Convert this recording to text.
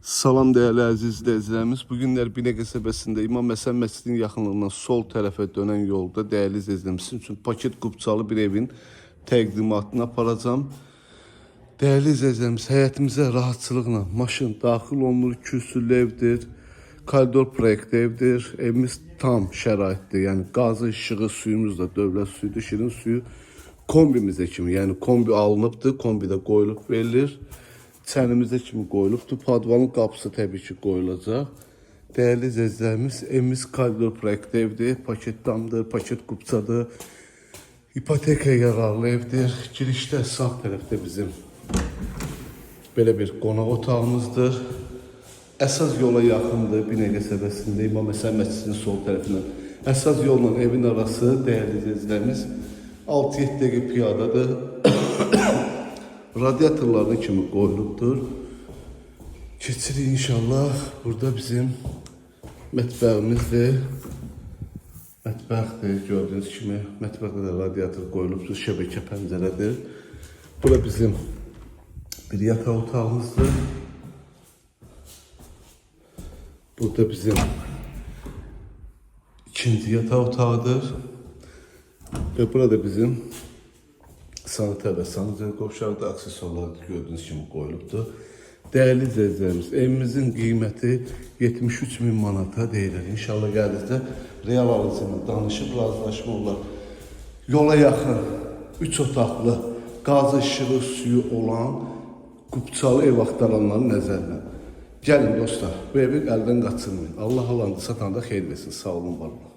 Salam dəyərli əziz izləyicilərimiz. Bu günlər Binə qəsəbəsində İmam Həsən məscidinin yaxınlığından sol tərəfə dönən yolda dəyərli izləyicilərimiz sizin üçün paket qubçalı bir evin təqdimatını aparacağam. Dəyərli izləyicilərimiz, həyətimizə rahatçılıqla maşın daxil olunur, kürsülü evdir, koridor proyektli evdir. Evimiz tam şəraitdir. Yəni qazı, işığı, suyumuz da dövlət suyudur, şirin suyu kombimizə kimi, yəni kombi alınıbdır, kombi də qoyulub verilir. Çənimizə kimi qoyulubdur. Padvanın qapısı təbii ki qoyulacaq. Dəyərli izləyicilərimiz, evimiz koridor proyektli evdir, paket damdır, paket qubçadır. İpotekaya yararlı evdir. Girişdə sağ tərəfdə bizim belə bir qonaq otağımızdır. Əsas yola yaxındır, Binə qəsəbəsində İmam Həsən məscidinin sol tərəfindən. Əsas yolla evin arası, dəyərli izləyicilərimiz, 6-7 dəqiqə piyadadır. Radiatorlarına kimi qoyulubdur. Keçirik inşallah. Burada bizim mətbəximizdir. Mətbəxdir, gördüyünüz kimi. Mətbəxdə də radiator qoyulubdur, şəbəkə pəncərədir. Bura bizim bir yataq otağımızdır. Burada bizim ikinci yataq otağıdır. Və burada bizim sanitar və sanitar qovşaqda aksesuarlar gördüyünüz kimi qoyulubdur. Dəyərli izləyicilərimiz, evimizin qiyməti 73 min manata deyilir. İnşallah gəldikdə real alıcı ilə danışıb razılaşma olar. Yola yaxın 3 otaqlı, qazı, işığı, suyu olan qubçalı ev axtaranların nəzərinə. Gəlin dostlar, bu evi əldən qaçırmayın. Allah alanı satanda xeyir versin. Sağ olun, var olun.